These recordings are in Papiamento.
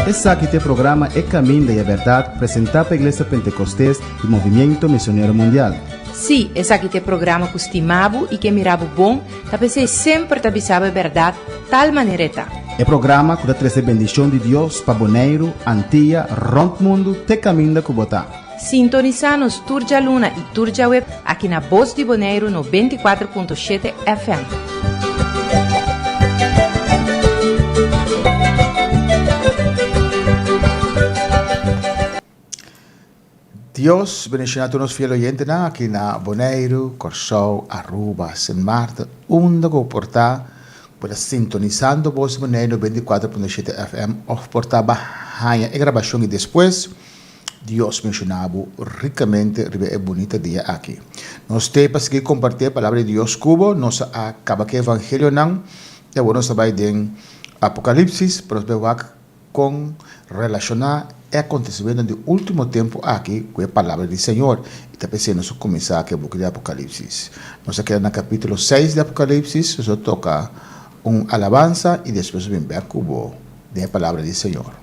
Esaki ta e programa E Caminda y e Berdad presenta pa Iglesia Pentecostes y Movimiento Misionero Mundial. Sí, esaki ta e programa ku stima bo i ke mira bo bon, ta p'esei semper ta bisa bo e bèrdat tal manera e ta. E programa ku ta trese bendishon di Dios pa Boneiru, Antia, rònt mundu te kaminda ku bo ta. Sintonisá nos tur djaluna i tur djaweb aki na Bos di Boneiru 94.7 FM. Dios bendiciona tur nos fiel oyentenan aki na Boneiru, Kòrsou, Aruba, Sint Maarten, unda ku bo por ta, bo ta sintonisando Bos di Boneiru 94.7 FM òf por ta ba haña e grabashon i despues Dios bendiciona bo rikamente riba e bunita dia aki. Nos te pa sigui komparti e palabra di Dios ku bo, nos a kaba ku e evangelionan i awor nos ta bai den Apokalipsis, pero nos bai wak Kon relashoná e akontesimentonan di último tempu aki ku e Palabra di Señor? I ta p'esei nos a kuminsá ku e buki di Apokalipsis. Nos a keda na kapítulo seis di Apokalipsis, nos a toka un alabansa i despues nos bin bèk ku bo den e Palabra di Señor.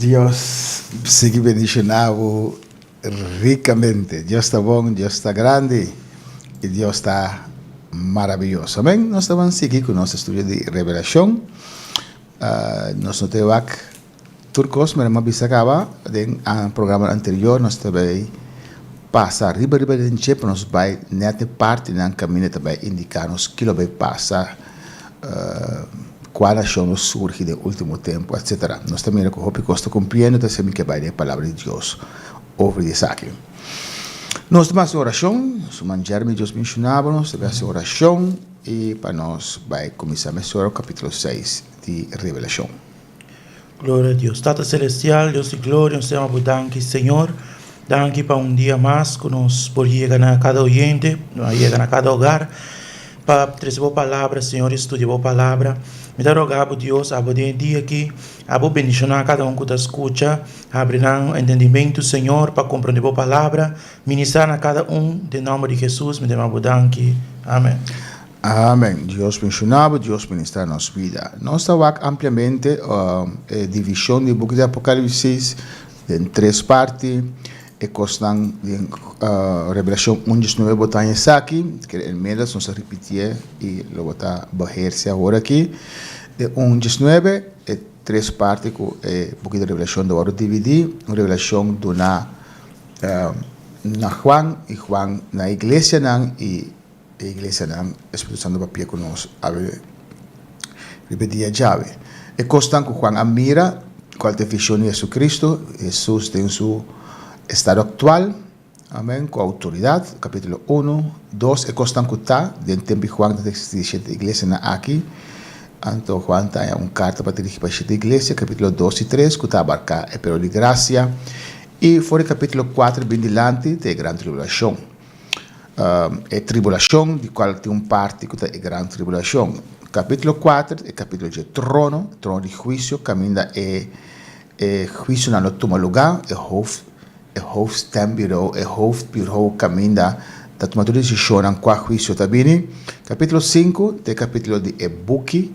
Dios sigui bendiciona bo ricamente. Dios ta bon, Dios ta grandi y Dios ta maravilloso. Amen. Nos ta ban sigui cu nos estudio di Revelacion. Nos no te wak tur kos, mira mi a bisa kaba den programa anterior nos ta bai pasa riba riba den dje pa nos bai net e partinan kaminda ta bai indiká nos kilo bai pasa, kua nashon lo surgi den ultimo tempu etsetera. Nos ta mira ku hopi kos ta kumpliendo ta esei mi ke bai den e palabra di Dios over di esaki. Nos ta hasi orashon, su man Jeremy Dios menshonaba nos ta bai hasi orashon i pa nos bai kuminsá mesora kapítulo seis di Revelashon. Gloria a Dios. Tata Celestial, Dios di gloria, nos ta yama bo danki, Señor. Danki pa un dia mas ku nos por yega na kada oyente, yega na kada hogar. Pa trese bo palabra, Señor, i studia bo palabra. Mi ta roga bo, Dios, abo den e dia aki, abo bendishoná kada un ku ta skucha, habri nan entendimentu, Señor, pa komprondé bo palabra. Ministrá na kada un, den nòmber di Hesus mi ta yama bo danki. Amen. Amen. Dios bendishoná bo, Dios ministrá nos bida. Nos ta wak ampliamente e divishon di buki di Apokalipsis den tres parti. E kosnan den Revelashon un diesnuebe bo ta haña esaki, kere el mientras nos a ripitié i lo bo ta beherse awor aki. E un diesnuebe, e tres parti ku e buki di Revelashon ta wòrdu dividí, un revelashon duná na Juan i Juan na e iglesianan i e iglesianan e Spiritu Santu papia ku nos awe riba e dia djawe. E kosnan ku Juan a mira, kual ta e vishon di Jesucristo, Jesus den su estado aktual, amen, ku outoridat, kapitulo unu, dos, e kosnan ku ta den tempu di Juan ta eksistí shete iglesianan aki, anto Juan ta haña un karta pa dirigí pa shete iglesia, kapitulo dos i tres, ku ta abarká e periodo di grasia, i for di kapitulo kuater bin dilanti ta e gran tribulashon. E tribulashon, di kual tin un parti ku ta e gran tribulashon. Kapítulo kuater, e kapítulo dje trono, trono di huisio, kaminda e e huisionan lo tuma lugá, e hof e hoofdstembureau, e hoofdbureau kaminda ta tuma tur desishonnan kua huisio ta bini. Kapítulo sinku ta e kapítulo di e buki,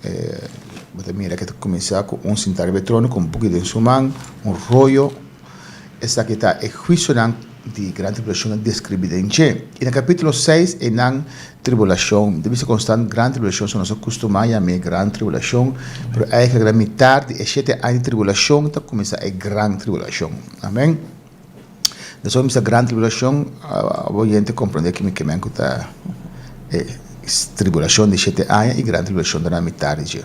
e bo ta mira ke ta kuminsá ku un sintá riba e trono ku un buki den su man, un royo. Esaki ta e huisionan di gran tribulashon a deskribí den dje. I na kapítulo seis e nan tribulashon, mi ta bisa konstant gran tribulashon, so nos a kustumá yam'é gran tribulashon, pero eigentlik na mitar di e shete aña di tribulashon ta kuminsá e gran tribulashon. Amèn. Despues mi bisa gran tribulashon, abo oyente komprondé ki mi ke men ku ta e tribulashon di shete aña i gran tribulashon ta na mitar di dje.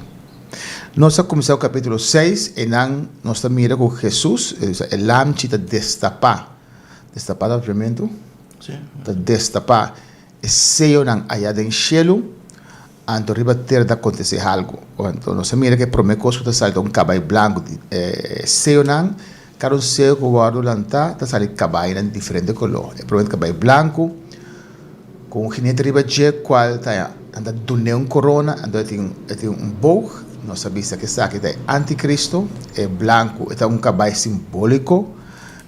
Nos a kuminsá ku kapítulo seis, einan nos ta mira ku Hesus, e lamchi ta destapá, destapá ta papiamentu? Sí. Ta destapá e seyonan ayá den shelu, anto riba tera ta akontesé algu. Anto nos a mira ku e promé kos ku ta sali ta un kabai blanku. E seyonan, kada un seyo ku wòrdu lantá ta sali kabainan di diferente koló. E promé ta kabai blanku. Ku un jinete riba dje kual ta nan ta dun'é un korona, anto e tin e tin un boog, nos a bisa ku esaki ta e antikristo, e blanku e ta un kabai simbóliko,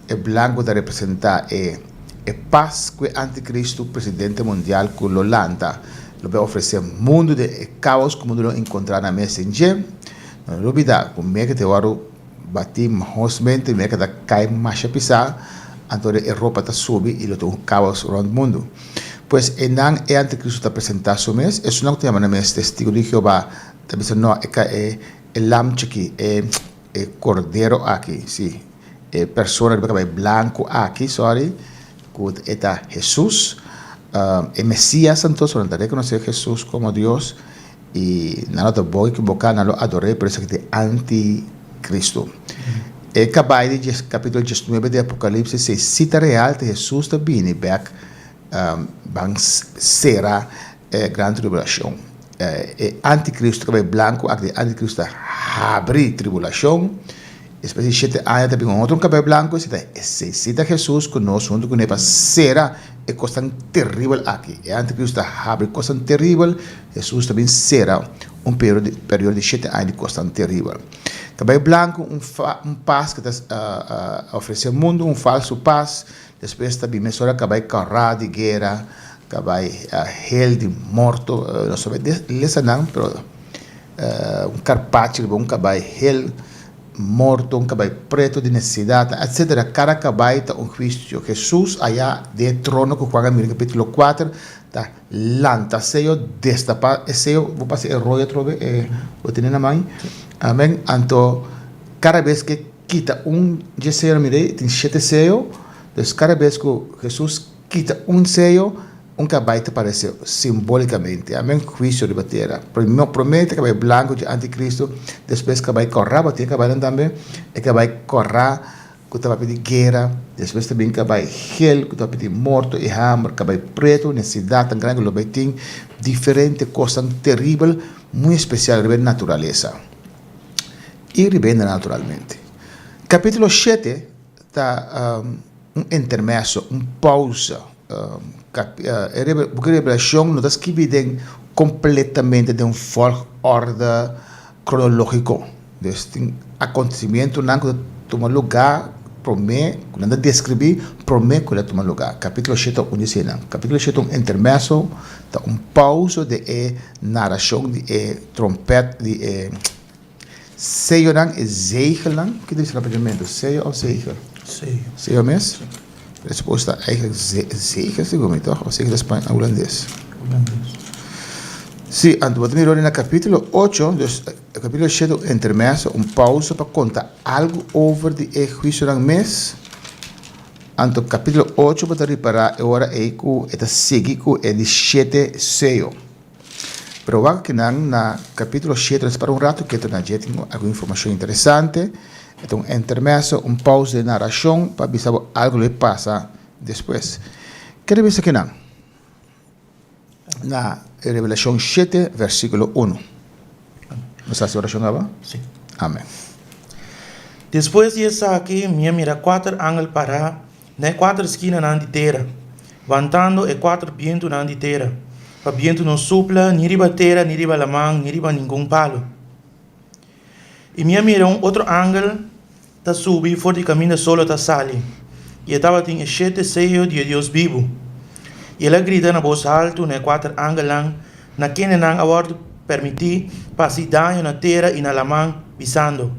e blanku ta representá e e pas ku e antikristo presidente mundial ku lo lanta lo bai ofresé mundu den e kaos ku mundu lo enkontrá nan mes den dje. No lo bida ku Merka ta wòrdu Bati mahosmente merka ta kai masha pisá, anto de e ropa ta subi i lo ta un kaos rònt mundu. Pues einan e antikristu ta presentá su mes, esunnan ku ta yama nan mes Testigu di Jehová ta bisa no, e ka e e lamchi aki, e e kordero aki, sí, e persona riba kabei blanku aki, sòri, ku e ta Hesus, e Mesias anto, so nan ta rekonosé Hesus komo Dios. I nan lo ta bon ekiboká, nan lo ador'é, pero esaki ta e antikristu. E kabai di kapítulo diesnuebe di Apokalipsis e sita real ta Hesus ta bini bèk ban sera e gran tribulashon. E antikristu kabai blanku aki e antikristu ta habri tribulashon. Despues di shete aña ta bin un otro kabai blanku, esei ta esei sita Hesus ku nos huntu kuné pa sera e kosnan teribel aki. E antikristu ta habri kosnan teribel. Hesus ta bin sera un periodo di shete aña di kosnan teribel. Kabei blanku, un un pas ku ta ofresé mundu, un falsu pas. Despues ta bin mesora kabei kòrá di guera, kabei hel di morto. Nos ta bai lesa nan, pero un karpachi riba un kabai hel morto, un kabai pretu di nesesidat, etsetera. Kada kabai ta un huisio. Hesus aya den e trono ku Juan a mira den kapitulo kuater ta Lanta seyo, destapá e seyo, bo pasa e royo atrobe, e bo tene na man. Amen. Anto kada bes ke kita un dje seyo, mira ei tin shete seyo, dus kada bes ku Hesus kita un seyo, un kabai ta parese simbolikamente. Amen. Huisio riba tera. Promé ta kabai blanku dje antikristu, despues kabai kòrá, bo tin e kabainan tambe, e kabai kòrá. Ku ta papia di guera, despues ta bin kabai hel, ku ta papia di morto i hamber, kabai pretu, nesesidat tan grandi ku lo bai tin diferente kosnan teribel, muy espesial riba e naturalesa i riba hende naturalmente. Kapítulo shete ta un intermeso, un pousa. E buki di Revelashon no ta skibí den kompletamente den un volgorde kronológiko. Dus tin akontesimentunan ku ta tuma lugá promé, ku nan ta deskribí promé ku el a tuma lugá. Kapítulo shete ta un di eseinan. Kapítulo shete ta un intermeso, ta un pausa den e narashon di e trompèt, di e seyonan, e zegelnan. Ki ta bisa na papiamentu? Seyo òf zegel? Seyo. Seyo mes? Resposta eigenlijk zegel segun mi toch? Of zegel ta spañol hulandes? Hulandes. Si, anto bo ta mira ora na capítulo ocho, dus capítulo shete un intermeso, un pausa pa konta algu over di e huisionan mes. Anto capítulo ocho bo ta ripará e ora ei ku e ta sigui ku e di shete seyo. Pero wak kinan na capítulo shete, nos para un rato ketu na dje, tin algun informashon interesante. E ta un intermeso, un pausa den narashon pa bisa bo algu lo e pasa despues. Ke ta bisa kinan? Na Revelashon shete, versíkulo unu. Nos hasi orashon kaba? Sí. Amen. Despues di esaki mi a mira kuater angel pará Na e kuater skinanan di tera, wantando e kuater bientunan di tera, pa bientu no supla ni riba tera ni riba laman ni riba ningun palu. I mi a mira un otro angel ta subi for di kaminda solo ta sali, i e tabatin e shete seyo di e Dios bibu. I el a grita na bos haltu na e kuater angelnan, na kendenan a wòrdu permití pa hasi daño na tera i na laman, bisando,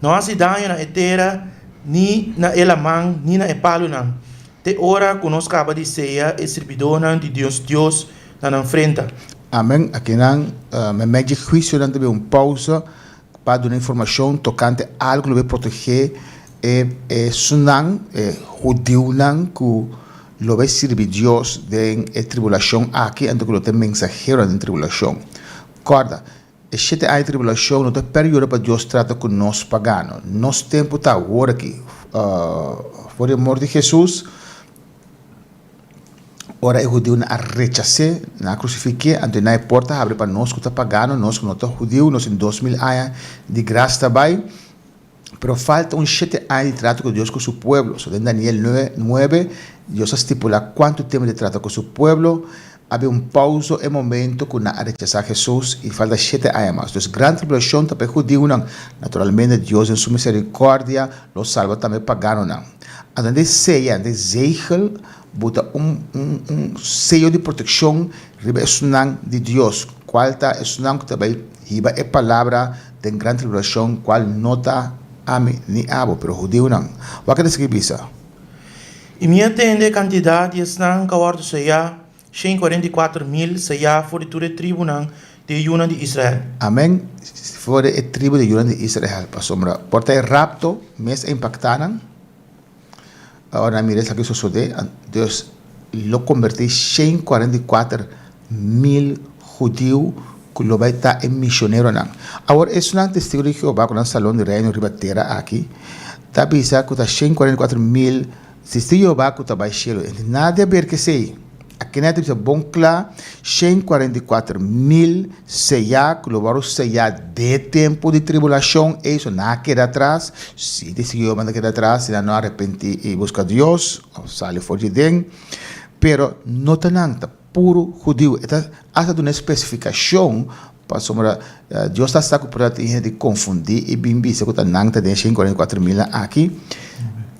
No hasi daño na e tera, ni na e laman, ni na e palunan, te ora ku nos kaba di seya e sirbidónan di nos Dios na nan frenta. Amen. Akinan meimei dje huisionan ta bin un pausa pa duna informashon tokante algu lo bay protegé e esunnan, e hudiunan ku lo bay sirbi Dios den e tribulashon aki, anto ku lo ta mensaheronan den tribulashon. Kòrda, E shete aña di tribulashon no ta periodo pa Dios trata ku nos pagano. Nos tempu ta awor aki. For di e morto di Hesus, ora e hudiunan a rechas'é, nan a krusifik'é, anto nan e porta habri pa nos ku ta pagano, nos ku no ta hudiu, nos tin 2000 aña di grasia ta bai. Pero falta un shete aña di trato ku Dios ku su pueblo. So den Daniel nuebe, Dios a stipulá kuantu tempu di trata ku su pueblo. A bin un pauso e momento ku nan a rechasá Hesus i falta shete aña mas. Dus gran tribulashon ta pa e hudiunan. Naturalmente Dios den su miserikòrdia lo salba tambe e paganonan. Anto den seya, den zegel, bo ta un un un seyo di protekshon riba esunnan di Dios, kual ta esunnan ku ta bai hiba e palabra Den gran tribulashon, kual no ta ami ni abo, pero hudiunan. Wak e ta sigui bisa. I mi a tende e kantidat di esnan ku a wòrdu seyá, 144.000 seyá for di tur e tribunan di e yunan di Israel. Amen, for di e tribu di e yunan di Israel, pasobra por ta e rapto mes a impaktá nan. Ora nan mira esaki sosodé, Dios lo kombertí 144.000 hudiu ku lo bai ta e misioneronan. Awor, esunnan Testigu di Jehová ku nan Salon di Reino riba tera aki ta bisa ku ta 144.000 Testigu di Jehová ku ta bai shelu. E tin nada di aber ku esei. Aki nan ta bisa bon kla, 144.000 seyá ku lo wòrdu seyá den e tempu di tribulashon ei, so nan a keda atras. Si ta sigui Jehová nan ta keda atras si nan no arepentí i buska Dios òf sali for di den. Pero no ta nan, ta puru hudiu. E ta asta duna e spesifikashon pasobra Dios ta sa ku por tin hende di konfundí i bin bisa ku ta nan ta den e 144.000 nan aki.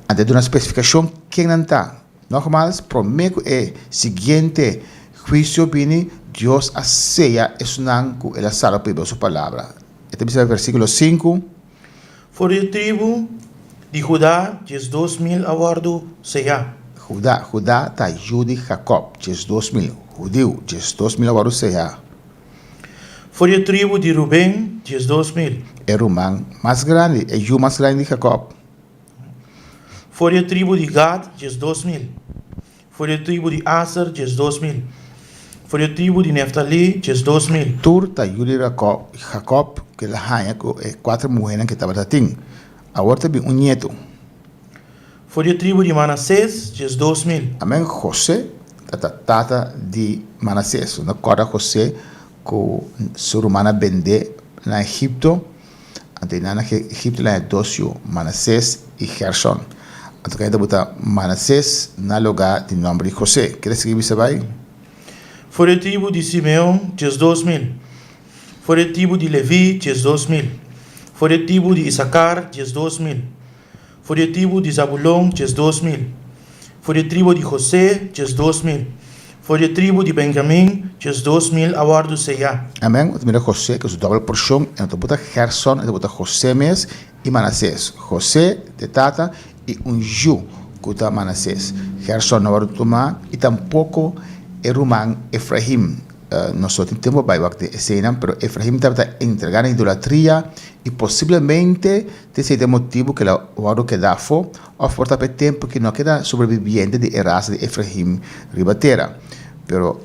Anto e duna spesifikashon ken nan ta. Nogmaals, promé ku e siguiente huisio bini, Dios a seya esunnan ku el a salba pa hiba su palabra. E ta bisa den versíkulo sinku. For di e tribu di Judá, 12.000 a wòrdu seyá. Judá, Judá ta yu di Jakòb, 12.000, hudiu, 12.000 a wòrdu seyá. For di e tribu di Ruben, 12.000. E ruman mas grandi, e yu mas grandi di Jakòb. For di e tribu di Gad, 12.000. For di e tribu di Aser, 12.000. For di e tribu di Neftalí, 12.000. Tur ta yu di Jakòb ku el a haña ku e kuater muhénan ku e tabata tin. Awor ta bin un ñetu. For di e tribu di Manasés, 12.000. Amen. José ta tata di Manasés. Nos ta kòrda José ku su ruman a bend'é na Egipto. Anto i nan na Egipto nan e dos yu, Manasés i Gerson. Anto kaminda bo ta Manasés na lugá di nòmber di José. Kere sigui bisa bai? For di e tribu di Simeon, 12.000. For di e tribu di Leví, 12.000. For di e tribu di Isakar, 12.000. For di e tribu di Zabulon, 12.000. For di e tribu di José, 12.000. For di e tribu di Benjamin, 12.000 a wòrdu seyá. Amèn. Bo ta mira José ku su dòbel porshon, e no ta buta Gerson, e ta buta José mes i Manasés. José ta e tata i un yu ku ta Manasés. Gerson no a wòrdu tumá i tampoko e ruman Efraim. Nos no tin tempu pa bai wak den eseinan, pero Efraim tabata entregá na idolatria i posiblemente ta esei ta e motibu ku el a wòrdu keda afó òf por ta pa e tempu ku no a keda sobrebibiente di e rasa di Efraim riba tera. Pero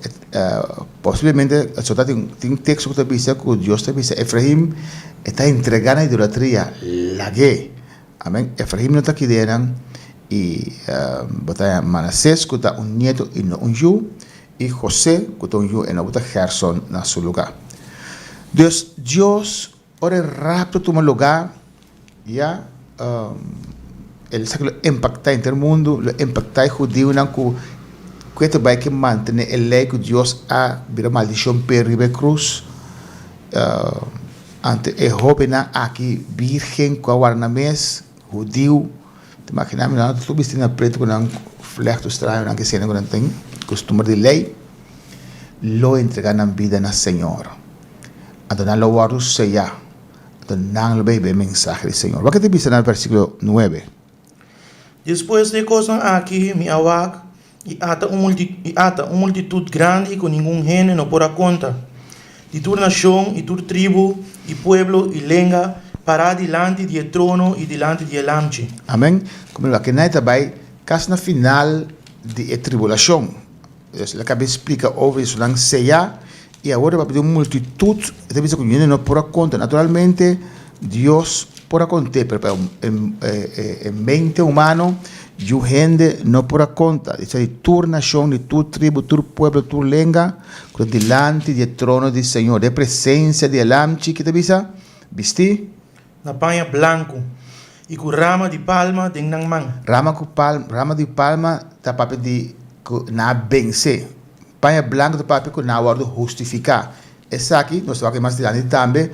posiblemente so ta tin tin teksto ku ta bisa ku Dios ta bisa Efraim e ta entregá na idolatria, lag'é. Amen. Efraim no ta kidenan i bo ta haña Manasés ku ta un nieto i no un yu, i José ku ta un yu e no bo ta Gerson na su lugá. Dus Dios ora e rapto tuma lugá ya el sa ku lo impaktá henter mundu, lo impaktá e hudiunan ku ku e ta bai ke mantené e lei ku Dios a bira maldishon p'e riba e krus. Anto e hóbennan aki bírgen ku a warda nan mes, hudiu, ta imaginá mi nan ta tur bistí na pretu ku nan flèktu straño nan ke sena ku nan tin kustumber di lei, lo entregá nan bida na Señor. Anto nan lo wòrdu seyá, anto nan lo bai hiba e mensahe di Señor. Wak ke ta bisa na versíkulo nuebe. Despues di e kosnan aki mi a wak, i ata un i ata un multitut grandi ku ningun hende no por a konta, di tur nashon i tur tribu i pueblo i lenga, pará dilanti di e trono i dilanti di e Lamchi. Amen. Komo lo kenai ta bai kas na final di e tribulashon. Dios el a kaba di splika over di esunnan seyá i awor ta papia di un multitut, e ta bisa ku hende no por a konta. Naturalmente Dios por a kont'é, pero pa e mente humano yu hende no por a konta. Di di tur nashon, di tur tribu, tur pueblo, tur lenga ku ta dilanti di e trono di Señor, den presensia di e Lamchi ki ta bisa, Bistí. Na paña blanku i ku rama di palma den nan man. Rama ku palma, rama di palma ta papia di ku nan a bensé. Paña blanku ta papia ku nan a wòrdu hustifiká. Esaki nos ta wak mas dilanti tambe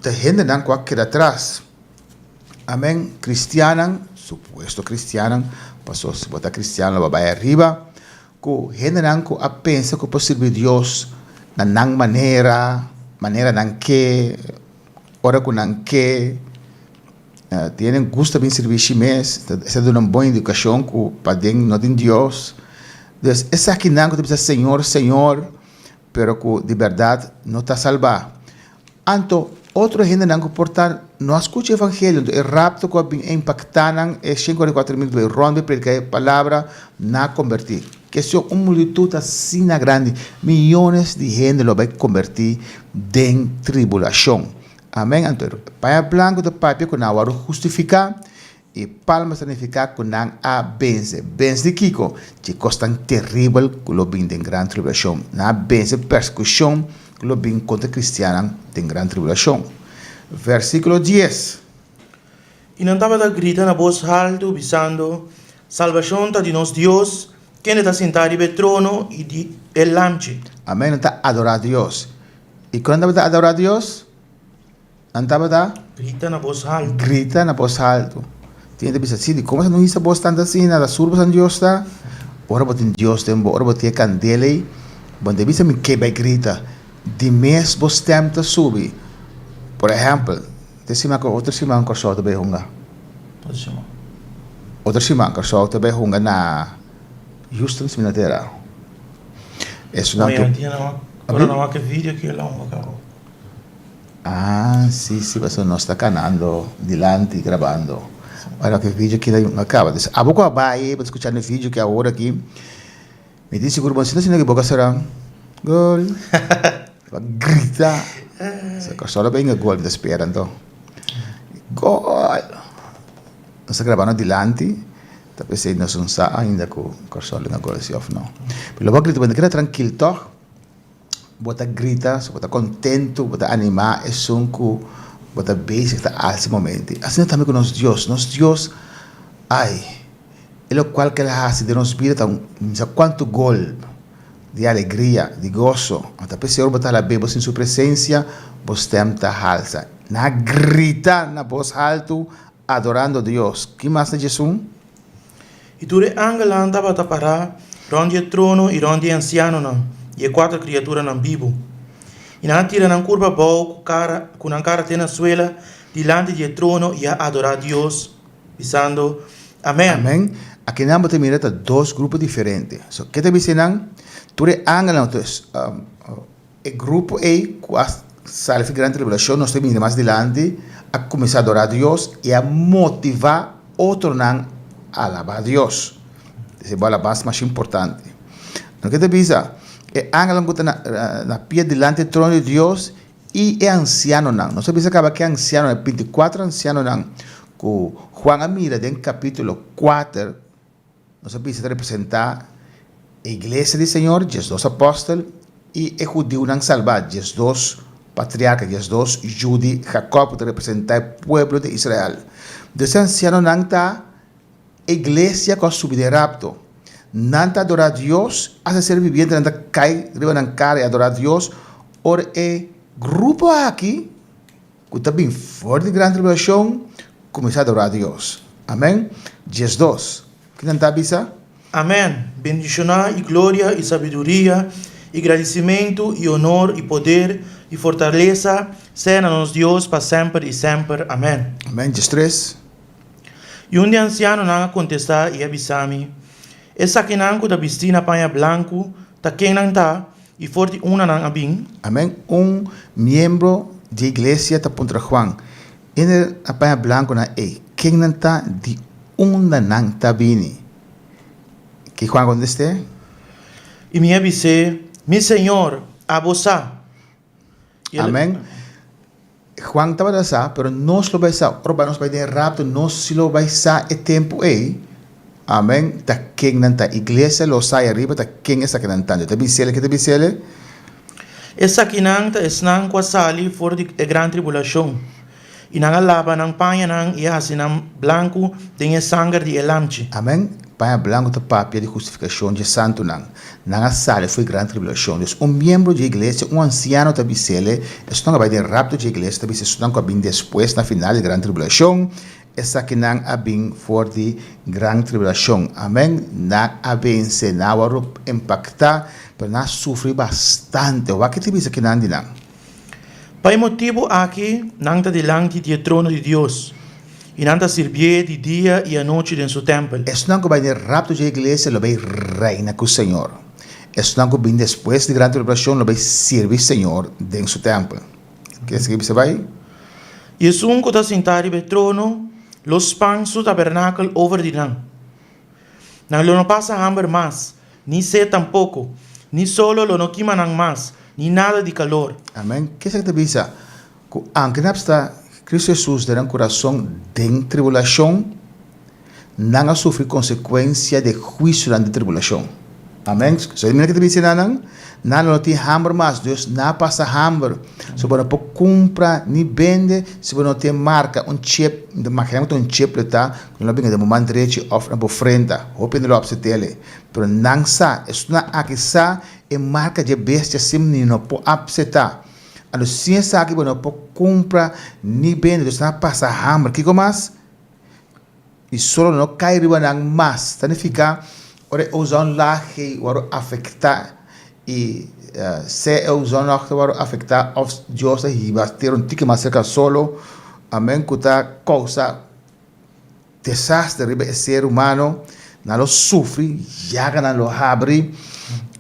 ta hendenan ku a keda atras. Amen. Kristiannan, supuesto kristiannan, pasobra si bo ta kristian lo bo bai ariba, ku hendenan ku a pensa ku por sirbi Dios na nan manera, manera nan ke, ora ku nan ke, tin hende gusta bin sirbishi mes, esei ta duna un bon indikashon ku paden no tin Dios. Dus esakinan ku ta bisa Señor, Señor, pero ku di bèrdat no ta salbá. Anto, otro hendenan ku por ta no a skucha e evangelio, anto e rapto ku a bin a impaktá nan, e 144.000 ku bai rònt bai prediká e palabra, nan a kombertí. Kestion, un multitut asina grandi, miyones di hende lo bai kombertí den tribulashon. Amèn. Anto, e paña blanku ta papia ku nan a wòrdu hustifiká. E palma ta nifiká ku nan a bense. Bense di kiko? Dje kosnan teribel ku lo bin den gran tribulashon. Nan a bense persekushon ku lo bin kontra kristiannan den gran tribulashon. Versíkulo dies. I nan tabata grita na bos haltu, bisando, Salbashon ta di nos Dios, kende ta sintá riba e trono, i di e Lamchi. Amèn. Nan ta adorá Dios. I kon nan tabata adorá Dios? Nan tabata. Grita na bos haltu. Grita na bos haltu. Tin hende bisa, Si, di komo sa no hisa bos tantu asina? Ta sur bosan Dios ta? Ora bo tin Dios den bo, ora bo tin e kandela ei, bo no ta bisa mi ke bai grita. Di mes bo stèm ta subi. Por ehèmpel, te siman ku otro siman Kòrsou ta bai hunga. Otro siman. Otro siman Kòrsou ta bai hunga na Houston, si mi no ta erá. Esunnan tu. Ora nan wak e video ki el a hunga kaba. Ah, si, si, pasobra nos ta kanando dilanti, grabando. Ora ku e video keda a kaba. Dus abo ku a bai, bo ta skuchando e video ki awor aki, mi tin sigur bo no sinti asina ku boka sera gol. Bo a grita. So Kòrsou lo benga gol, mi ta spera anto. Gol! Nos ta grabando dilanti, ta p'esei nos no sa ainda ku Kòrsou lo benga gol si òf no. Pero lo bo a grita, bo no ta keda trankil tòg. Bo ta grita, bo ta kontentu, bo ta animá esun ku bo ta bezig ta alsa e momento. Asina tambe ku nos Dios. Nos Dios. Ai, e lokual ku el a hasi den nos bida ta un misa kuantu gol di alegria, di goso. Ata p'esei ora bo ta alab'é bo sin su presensia, bo stèm ta halsa. Nan a grita na bos haltu, adorando Dios. Ki mas na djesun? I tur e angelnan tabata pará rònt di e trono i rònt di e ansianonan i e kuater kriaturanan bibu. I nan a tira nan kurpa abou ku kara ku nan kara te na suela dilanti di e trono i a adorá Dios, bisando, Amèn! Amèn. Akinan bo ta mira ta dos grupo diferente. So, ke ta bisa nan? Tur e angelnan, e grupo ei ku a sali for gran tribulashon, nos ta mira mas dilanti, a kuminsá adorá Dios i a motivá otronan alabá Dios. Esei bo alabansa mas importante. Loke ta bisa, e angelnan ku ta na pia dilanti e trono di Dios i e ansianonan. Nos a bisa kaba ku e ansianonan, e bintikuater ansianonan ku Juan a mira den kapítulo kuater, Nos a bisa ta representá e Iglesia di Señor, diesdos apòstel, i e hudiunan salbá, diesdos patriarka, diesdos yu di Jakòb ku ta representá e pueblo di Israel. Dus e ansianonan ta e iglesia ku a subi den rapto. Nan ta adorá Dios, asta ser vivientenan ta kai riba nan kara i adorá Dios ora e grupo aki ku ta bin for di gran tribulashon kuminsá adorá Dios. Amèn. 12. Ki nan ta bisa? Amèn. Bendishoná i gloria i sabiduria i gradisimentu i onor i poder i fortalesa sea na nos Dios pa semper i semper. Amèn. Amèn. 13. I un di e ansianonan a kontestá i a bisa mi, Esakinan ku ta bistí na paña blanku ta ken nan ta, I for di unda nan a bin? Amen. Un miembro di e iglesia ta puntra Juan, Hende a paña blankunan ei, ken nan ta? Di unda nan ta bini? Ke Juan a kontest'é? I mi a bis'é, Mi Señor, abo sa. I el. Amen. Juan tabata sa, pero nos lo bai sa. Ora nos bai den rapto, nos si lo bai sa e tempu ei. Amen. Ta ken nan ta. Iglesia lo sa ei ariba ta ken esakinan ta. Yo ta bis'el, ke ta bis'el? Esakinan ta esnan ku a sali for di e gran tribulashon, i nan a laba nan pañanan i a hasi nan blanku den e sanger di e Lamchi. Amen. Paña blanku ta papia di hustifikashon dje santunan. Nan a sali for e gran tribulashon. Dus un miembro dje iglesia, un ansiano ta bis'el, esunnan ku a bai den rapto dje iglesia ta bisa esunnan ku a bin despues na final di gran tribulashon, esakinan a bin for di gran tribulashon. Amen. Nan a vense, nan a wòrdu impaktá, pero nan a sufri bastante. Wak ke ta bisa kinan di nan. Pa e motibu aki nan ta dilanti di e trono di Dios, i nan ta sirbié di dia i anochi den su tèmpel. Esnan ku bai den rapto dje iglesia lo bai reina ku Señor. Esnan ku bin despues di gran tribulashon lo bai sirbi Señor den su tèmpel. Ke esaki bisa bai? I esun ku ta sintá riba e trono lo span su tabernakel over di nan. Nan lo no pasa hamber mas, ni sed tampoko, ni solo lo no kima nan mas, ni nada di kalor. Amen. Ke esaki ta bisa? Ku anke nan sta Kristu Hesus den nan kurason den tribulashon, nan a sufri konsekuensia di e huisionan di tribulashon. Amen. So e mira ke ta bisa nan nan? Nan lo no tin hamber mas. Dios na pasa hamber. So bo no por kumpra ni bende si bo no tin marka, un chip. Mi ta makina ku ta un chip lo ta. Nan lo bringa den bo man drechi òf na bo frenta. Hopi hende lo apsit'el. Pero nan sa, esunnan aki sa e marka dje bestia sin ni no por apseta. Anto sin esaki bo no por kumpra ni bende. Dus nan a pasa hamber. Kiko mas? I solo no kai riba nan mas. Ta nifiká ora e ozonlaag ei wòrdu afektá i sea e ozonlaag ta wòrdu afektá òf Dios ta hiba tera un tiki mas serka solo, amen, ku ta kousa Desaster riba e ser humano, nan lo sufri, yaganan lo habri,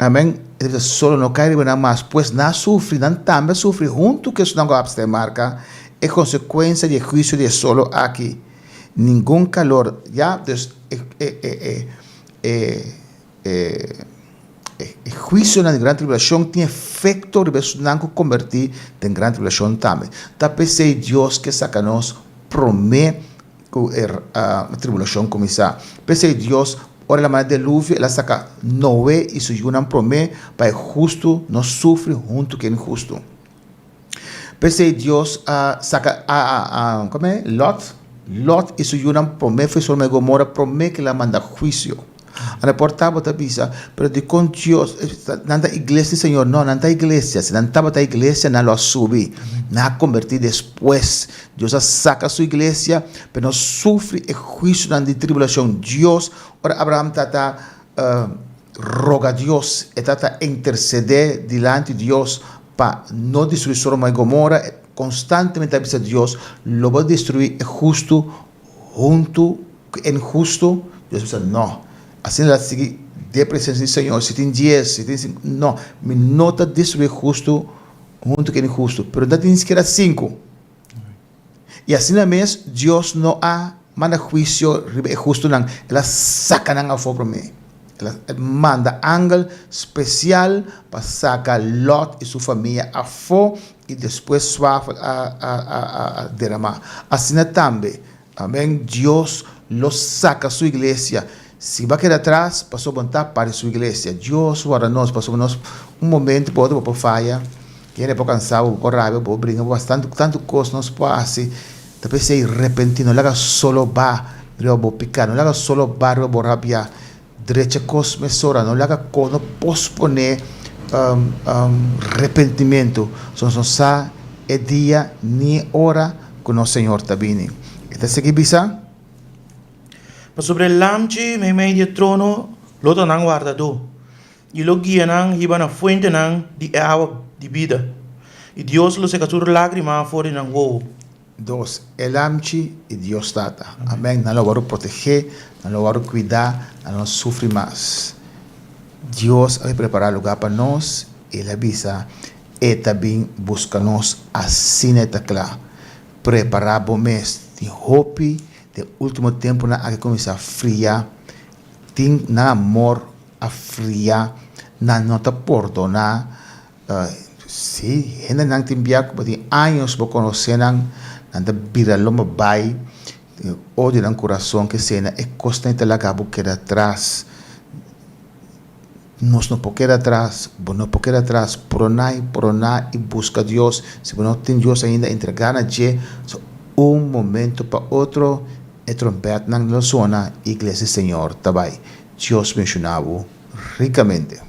amen, e ta bisa solo no kai riba nan mas, pues nan a sufri, nan tambe a sufri huntu ku esunnan ku a abstene marka e konsekuensia di e huisio di e solo aki, ningun kalor, ya, dus e e e e e e huisionan di gran tribulashon tin efekto riba esunnan ku kombertí den gran tribulashon tambe. Ta p'esei Dios ke saka nos promé ku e tribulashon kuminsá. P'esei Dios, ora el a manda deluvio, el a saka Noe i su yunan promé pa e hustu no sufri huntu ku e inhustu. P'esei Dios a saka a a a kome Lòt. Lot i su yunan promé for Sodoma i Gomora promé ku el a manda huisio. Anda por tabata bisa, pero dikon Dios, nan ta iglesia di Señor? No, nan ta iglesia. Si nan tabata iglesia, nan lo a subi. Nan a kombertí despues. Dios a saka su iglesia, pero no sufri e huisionan di tribulashon. Dios, ora Abraham tata roga Dios, e tata intersedé dilanti Dios pa no destruí Sodoma i Gomora, konstantemente a bisa Dios, lo bo destruí e hustu huntu ku e inhustu? Dios bisa, No. Asina el a sigui den presensia di Señor, si tin dies, si tin sinku, no, mi no ta destruí e hustu huntu ku e inhustu. Pero no tin ni sikiera sinku. I asina mes Dios no a manda huisio riba e hustunan, el a saka nan afó promé. El a manda angel spesial pa saka Lòt i su famia afó i despues swafel a deramá. Asina tambe, amén, Dios lo saka su iglesia. Si bo a keda atras, pasobra bo no ta parti di su iglesia. Dios warda nos, pasobra nos un momento pa otro bo por faya. Hende por kansa bo, bo por rabia, bo por bringa, bo por tantu kos nos por hasi. Ta p'esei repentí, no laga solo ba riba bo piká, no laga solo ba riba bo rabia. Drecha kos mesora, no laga kos, no posponé repentimentu. So nos no sa e dia ni e ora ku nos Señor ta bini. E ta sigui bisa. Pasobra e Lamchi meimei di e trono lo ta nan wardadó. I lo guia nan hiba na fuentenan di e awa di bida, i Dios lo seka tur lágrima for di nan wowo. Dos, e Lamchi i Dios Tata. Amèn. Nan lo wòrdu protegé, nan lo wòrdu kuidá, nan lo no sufri mas. Dios a prepará lugá pa nos, i el a bisa e ta bin buska nos asina e ta kla. Prepará bo mes. Tin hopi den último tempunan aki kuminsá fria. Tin nan amor a fria, nan no ta pordoná. Sí, hendenan tin bia ku bo tin años bo konosé nan, nan ta bira lomba bai, odio nan kurason ke sena, e kosnan ei ta laga bo keda atras. Nos no por keda atras, bo no por keda atras. Pordoná i pordoná i buska Dios. Si bo no tin Dios ainda, entregá na dje. So un momento pa otro e trompètnan lo sona, iglesia di Señor ta bai. Dios benshoná bo rikamente.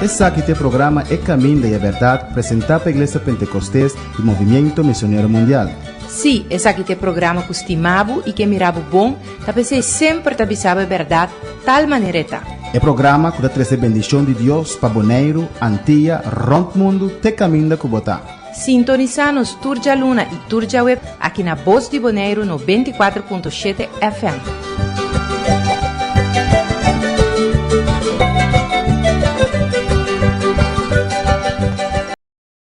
Esaki ta e programa E Caminda y e Berdad presenta pa Iglesia Pentecostes y Movimiento Misionero Mundial. Sí, esaki ta e programa ku stima bo i ke mira bo bon, ta p'esei semper ta bisa bo e bèrdat tal manera e ta. E programa ku ta trese bendishon di Dios pa Boneiru, Antia, rònt mundu te kaminda ku bo ta. Sintonisá nos tur djaluna i tur djaweps aki na Bos di Boneiru 94.7 FM.